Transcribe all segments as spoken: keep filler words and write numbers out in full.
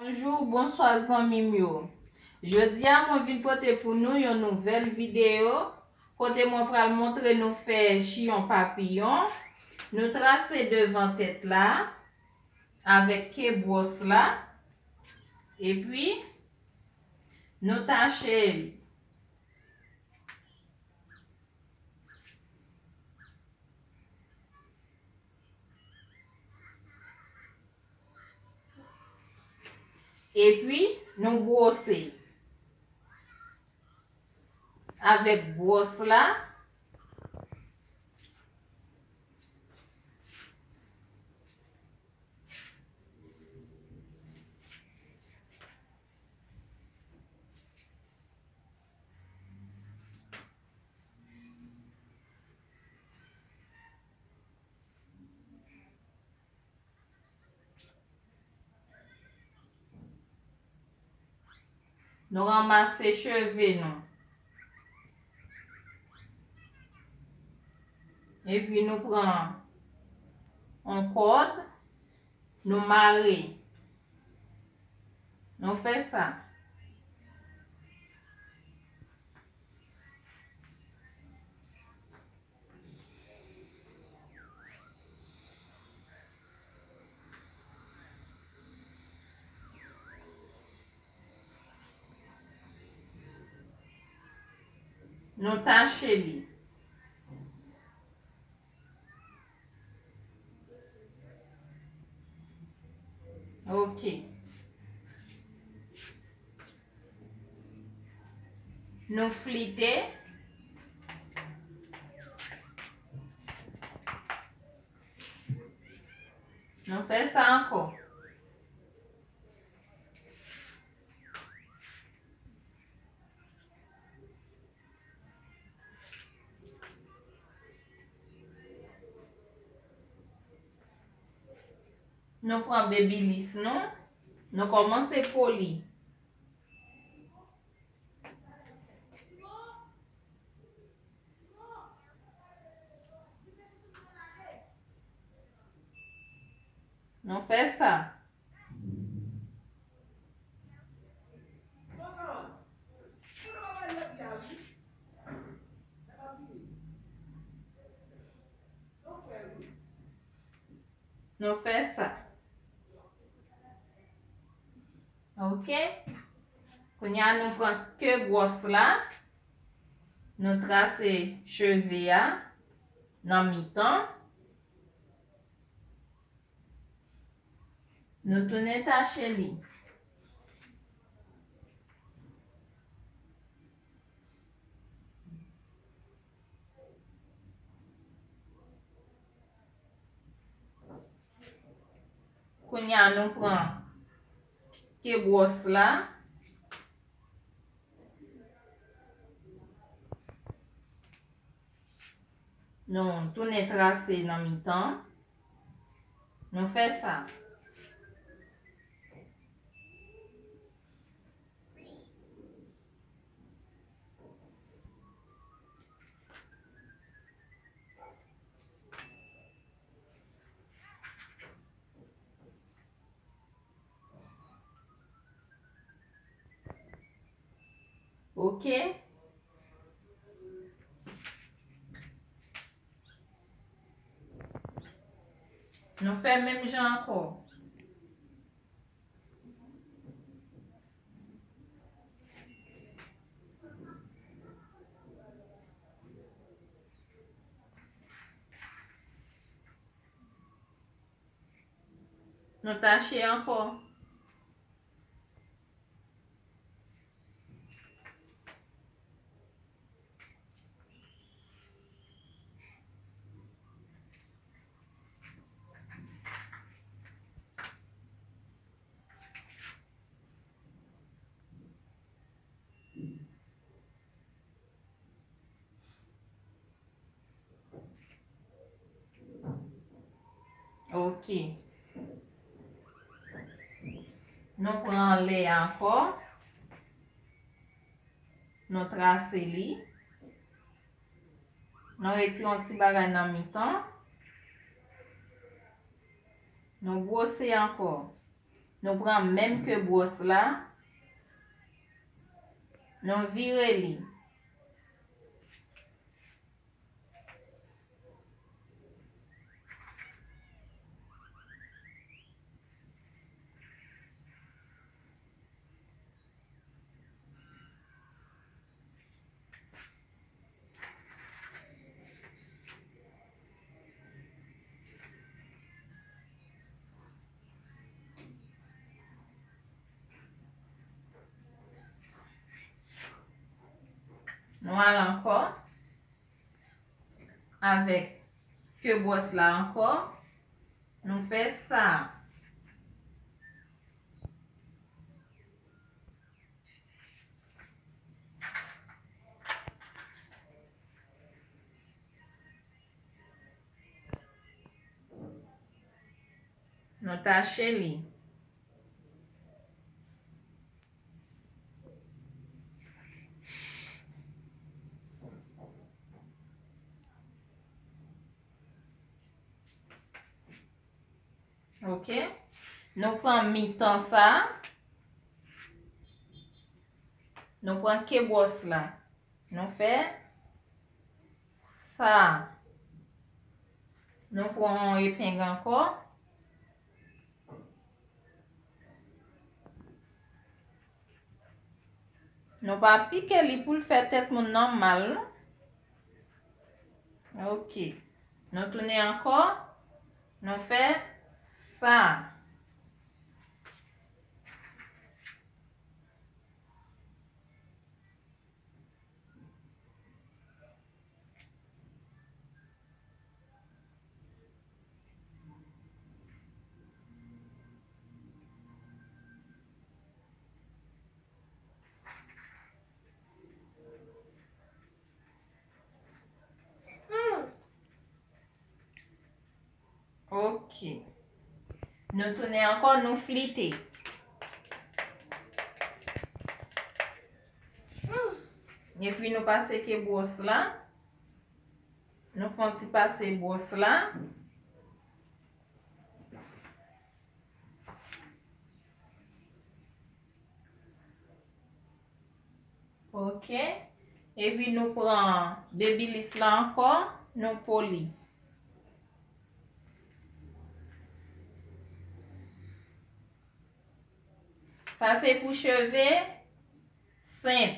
Bonjou, bonswa zanmi m yo. Jodi a mwen vin pote pou nou yon nouvèl videyo kote mwen pral montre nou fè chiyon papiyon. Nou trase devan tèt la avèk ke bwòs la. Epi nou tache li. Epi nou bwose avèk bwòs la. Nou ranmase cheve nou. Epi nou pran yon kòd, nou mare. Nou fè sa. Nou tache li. Ok. Nou flite. Nou fè sa ankò. Nou pran babyliss nou. Nou kòmanse poli. Nou fè sa. Nou fè sa. Ok. Kounye a nou pran ke bwòs la. Nou trase cheve a nan mitan. Nou tounen tache li. Kounye a nou pran ke bwòs la. Nou tounen trase nan mitan. Nou fè sa. Ok. Nou fè menm jan ankò. Nou tache ankò. Ok. Nou pran anlè a ankò. Nou trase li. Nou retire yon ti bagay nan mitan. Nou bwose ankò. Nou pran menm ke bwòs la, nou vire li. Nou al ankò avèk ke bwòs la ankò. Nou fè sa. Nou tache li. Ok. Nou pran mitan sa. Nou pran ke bwòs la. Nou fè sa. Nou pran yon epeng ankò. Nou pa pike li pou l fè tèt moun nan mal, non. Ok. Nou tounen ankò. Nou fè sa. Ok. Nou tounen ankò, nou flite. Epi nou pase ke bwòs la. Nou fè yon ti pase bwòs la. Ok. Epi nou pran babyliss la ankò, nou po li. Sa se pou cheve senp.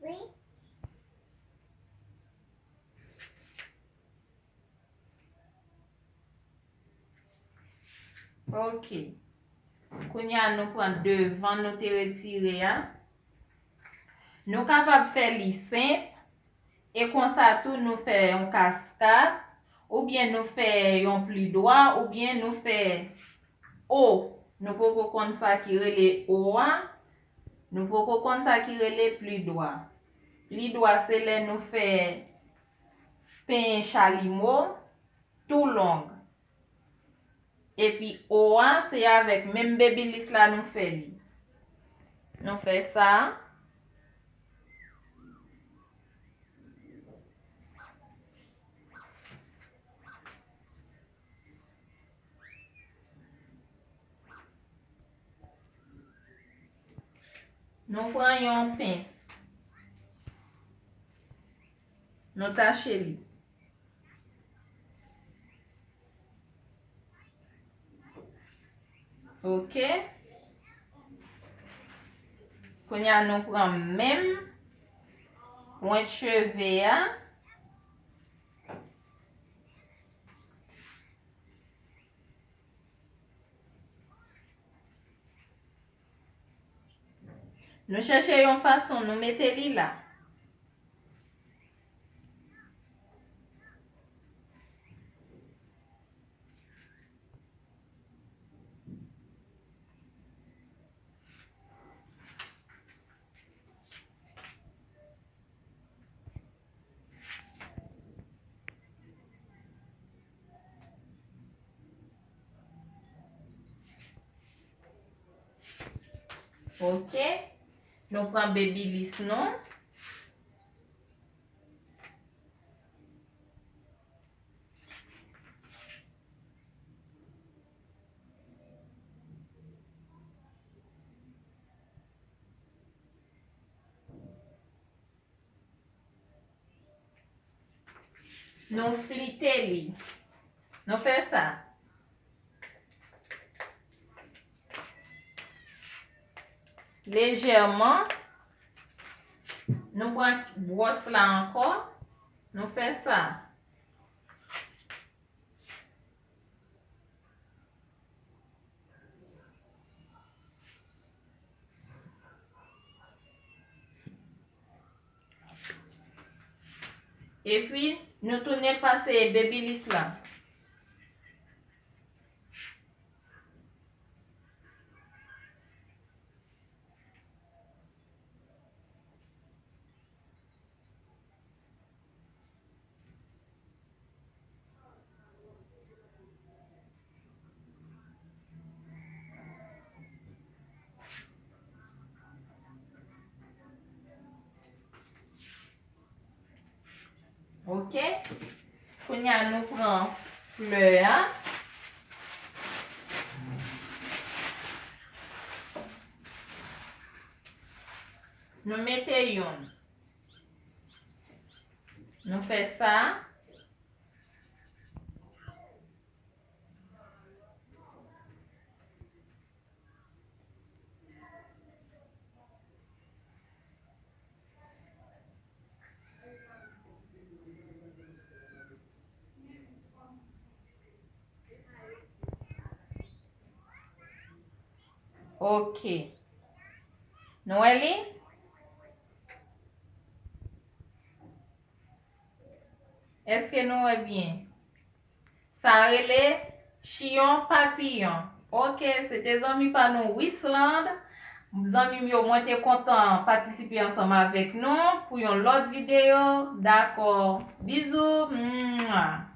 Wi. Ok. Kounye a nou pran devan nou te retire a. Nou kapab fè li senp. E konsa tou nou fè yon kaskad, oubyen nou fè yon pli dwa, oubyen nou fè O. Nou poko konn sa ki rele O a. Nou poko konn sa ki rele pli dwa. Pli dwa se lè nou fè penyen chalimo tou long. Epi O a, se avèk menm babyliss la nou fè li. Nou fè sa. Nou pran yon pens. Nou tache li. Ok. Kounye a nou pran menm pwent cheve a. Nou chèche yon fason, nou mete li la. Ok. Nou pran babyliss nou. Nou flite li. Nou fè sa. Lejèman. Nou pran bwòs la ankò. Nou fè sa. Epi, nou tounen pase Babyliss la. Ok. Kounye a, nou pran flè a. Nou mete youn. Nou fè sa. Ok. Nou wè li? Èske nou wè byen? Sa rele chiyon papiyon. Ok, se te zanmi pa nou Wisland. Zanmi m yo, mwen te kontan patisipe ansanm avèk nou pou yon lòt videyo. Dakò. Bizou. Mwa.